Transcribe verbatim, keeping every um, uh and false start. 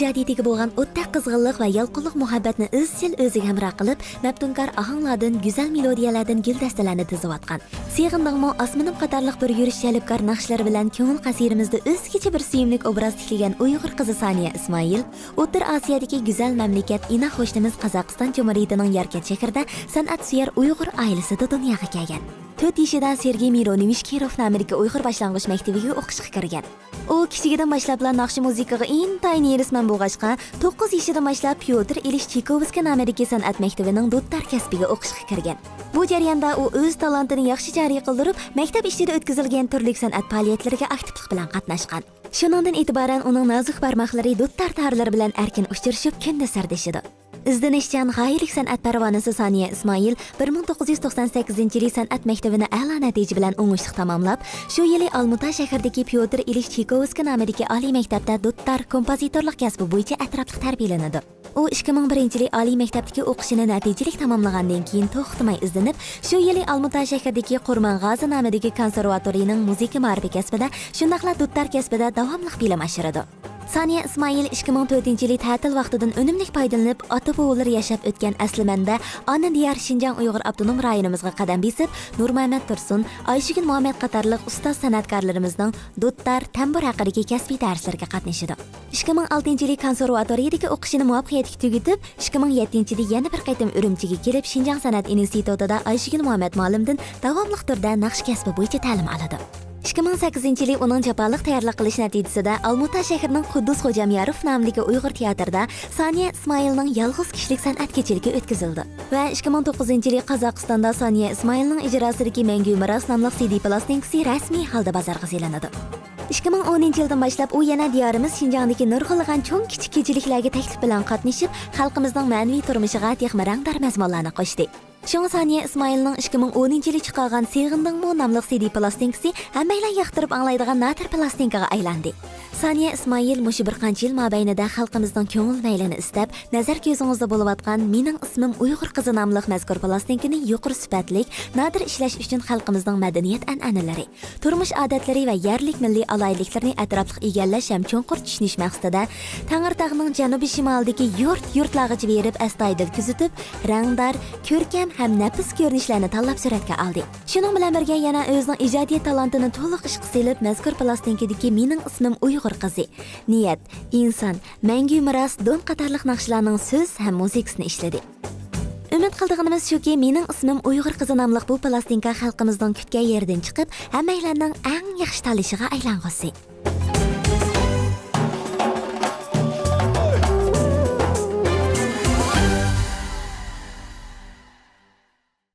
ئىجادىيىتىگە بولغان ئوتتەك قىزغىنلىق ۋە يالقۇنلۇق مۇھەببەتنى ئىزچىل ئۆزىگە ھەمراھ قىلىپ، مەپتۇنكار ئاھاڭلاردىن، گۈزەل مېلودىيەلەردىن گۈلدەستىلەرنى تىزىۋاتقان. سېغىندىڭمۇ ئاسمىنىم قاتارلىق بىر يۈرۈش جەلپكار ناخشىلىرى بىلەن كۆڭۈل قەسىرىمىزدە ئۆزگىچە بىر سۆيۈملۈك ئوبراز تىكلىگەن ئۇيغۇر قىزى سانىيە ئىسمائىل ئوتتۇرا ئاسىيادىكى گۈزەل مەملىكەت، ئىناق قوشنىمىز قازاقىستان جۇمھۇرىيىتىنىڭ ياركەنت شەھىرىدە سەنئەتسۆيەر ئۇيغۇر ئائىلىسىدە دۇنياغا كەلگەن. تۆت يېشىدا سېرگېي مىرونوۋىچ كىروف نامىدىكى ئۇيغۇر باشلانغۇچ مەكتىۋىگە ئوقۇشقا كىرگەن. ئۇ كىچىكىدىن باشلاپلا ناخشا مۇزىكىغا ئىنتايىن ھېرىسمەن بولغاچقا، توققۇز يېشىدىن باشلاپ پيوتىر ئىلىچ چايكوۋسكىي نامىدىكى سەنئەت مەكتىۋىنىڭ دۇتار كەسپىگە ئوقۇشقا كىرگەن. بۇ جەرياندا ئۇ ئۆز تالانتىنى ياخشى جارى قىلدۇرۇپ، مەكتەپ ئىچىدە ئۆتكۈزۈلگەن تۈرلۈك سەنئەت پائالىيەتلىرىگە ئاكتىپلىق بىلەن قاتناشقان. شۇنىڭدىن ئېتىبارەن ئۇنىڭ نازۇك بارماقلىرى دۇتار تارلىرى بىلەن ئەركىن ئۇچرىشىپ، كۈندە سىردىشىدۇ. ئىزدىنىشچان، غايىلىك سەنئەت پەرۋانىسى سانىيە ئىسمائىل بىر مىڭ توققۇز يۈز توقسان سەككىزىنچى يىلى سەنئەت مەكتىۋىنى ئەلا نەتىجە بىلەن ئوڭۇشلۇق تاماملاپ، شۇ يىلى ئالمۇتا شەھىرىدىكى پيوتىر ئىلىچ چايكوۋسكىي نامىدىكى ئالىي مەكتەپتە دۇتار كومپوزىتورلۇق كەسپى بويىچە ئەتراپلىق تەربىيەلىنىدۇ. ئۇ ئىككى مىڭ بىرىنچى يىلى ئالىي مەكتەپتىكى ئوقۇشىنى نەتىجىلىك تاماملىغاندىن كېيىن توختىماي ئىزدىنىپ، شۇ يىلى ئالمۇتا شەھىرىدىكى قورمان غازى نامىدىكى كونسېرۋاتورىيىنىڭ مۇزىكا مائارىپى كەسپىدە، شۇنداقلا دۇتار كەسپىدە داۋاملىق بىلىم ئاشۇرىدۇ. سانىيە ئىسمائىل ئىككى مىڭ تۆتىنچى يىلى تەتىل ۋاقتىدىن ئۈنۈملۈك پايدىلىنىپ، ئاتا-بوۋىلىرى ياشاپ ئۆتكەن ئەسلىمەندە، ئانا دىيار شىنجاڭ ئۇيغۇر ئاپتونوم رايونىمىزغا قەدەم بېسىپ، نۇرمەمەت تۇرسۇن، ئايشىگۈل مۇھەممەت قاتارلىق ئۇستاز سەنئەتكارلىرىمىزنىڭ دۇتار، تەمبۇر ھەققىدىكى كەسپىي دەرسلىرىگە قاتنىشىدۇ. ئىككى مىڭ ئالتىنچى يىلى كونسېرۋاتورىيىدىكى ئوقۇشىنى مۇۋەپپەقىيەتلىك تۈگىتىپ، ئىككى مىڭ يەتتىنچى يىلى يەنە بىر قېتىم ئۈرۈمچىگە كېلىپ، شىنجاڭ سەنئەت ئىنستىتۇتىدا ئايشىگۈل مۇھەممەت مۇئەللىمدىن داۋاملىق تۈردە ناخشا كەسپى بويىچە تەلىم ئالىدۇ. ئىككى مىڭ سەككىزىنچى يىلى ئۇنىڭ جاپالىق تەييارلىق قىلىش نەتىجىسىدە، ئالمۇتا شەھىرىنىڭ قۇددۇس خوجامياروف نامىدىكى ئۇيغۇر تىياتىرىدا سانىيە ئىسمائىلنىڭ يالغۇز كىشىلىك سەنئەت كېچىلىكى ئۆتكۈزۈلىدۇ. ۋە ئىككى مىڭ توققۇزىنچى يىلى قازاقىستاندا سانىيە ئىسمائىلنىڭ ئىجراسىدىكى مەڭگۈ مىراس ناملىق سىدى پىلاستىنكىسى رەسمىي ھالدا بازارغا سېلىنىدۇ. ئىككى مىڭ ئونىنچى يىلدىن باشلاپ ئۇ يەنە دىيارىمىز شىنجاڭدىكى نۇرغۇنلىغان چوڭ-كىچىك كېچىلىكلەرگە تەكلىپ بىلەن قاتنىشىپ، خەلقىمىزنىڭ مەنىۋى تۇرمۇشىغا تېخىمۇ رەڭدار مەزمۇنلارنى قوشتى. شۇڭا سانىيە ئىسمائىلنىڭ ئىككى مىڭ ئونىنچى يىلى چىقارغان سېغىندىڭمۇ ناملىق سىدى پىلاستىنكىسى ھەممەيلەن ياقتۇرۇپ ئاڭلايدىغان نادىر پىلاستىنكىغا ئايلاندى. سانىيە ئىسمائىل مۇشۇ بىر قانچە يىل مابەينىدە خەلقىمىزنىڭ كۆڭۈل مەيلىنى ئىستەپ، نەزەر كۆزىڭىزدە بولۇۋاتقان مېنىڭ ئىسمىم ئۇيغۇر قىزى ناملىق مەزكۇر پىلاستىنكىنى يۇقىرى سۈپەتلىك، نادىر ئىشلەش ئۈچۈن خەلقىمىزنىڭ مەدەنىيەت ئەنئەنىلىرى، تۇرمۇش ئادەتلىرى ۋە يەرلىك مىللىي ئالاھىدىلىكلىرىنى ئەتراپلىق ئىگىلەش ھەم چوڭقۇر چۈشىنىش مەقسىتىدە، تەڭرىتاغنىڭ جەنۇبىي شىمالىدىكى يۇرت-يۇرتلارغىچە بېرىپ، ئەستايىدىل كۆزىتىپ، رەڭدار، كۆركەم ھەم نەپىس كۆرۈنۈشلەرنى تاللاپ سۈرەتكە ئالدى. شۇنىڭ بىلەن بىرگە، يەنە ئۆزىنىڭ ئىجادىيەت تالانتىنى تولۇق ئىشقا سېلىپ، مەزكۇر پىلاستىنكىدىكى مېنىڭ ئىسمىم ئۇيغۇر قىزى، نىيەت، ئىنسان، مەڭگۈ مىراس، دون قاتارلىق ناخشىلارنىڭ سۆز ھەم مۇزىكىسىنى ئىشلىدى. ئۈمىد قىلىدىغىنىمىز شۇكى، مېنىڭ ئىسمىم ئۇيغۇر قىزى ناملىق بۇ پىلاستىنكا خەلقىمىزنىڭ كۈتكەن يېرىدىن چىقىپ، ھەممەيلەننىڭ ئەڭ ياخشى تاللىشىغا ئايلانغۇسى.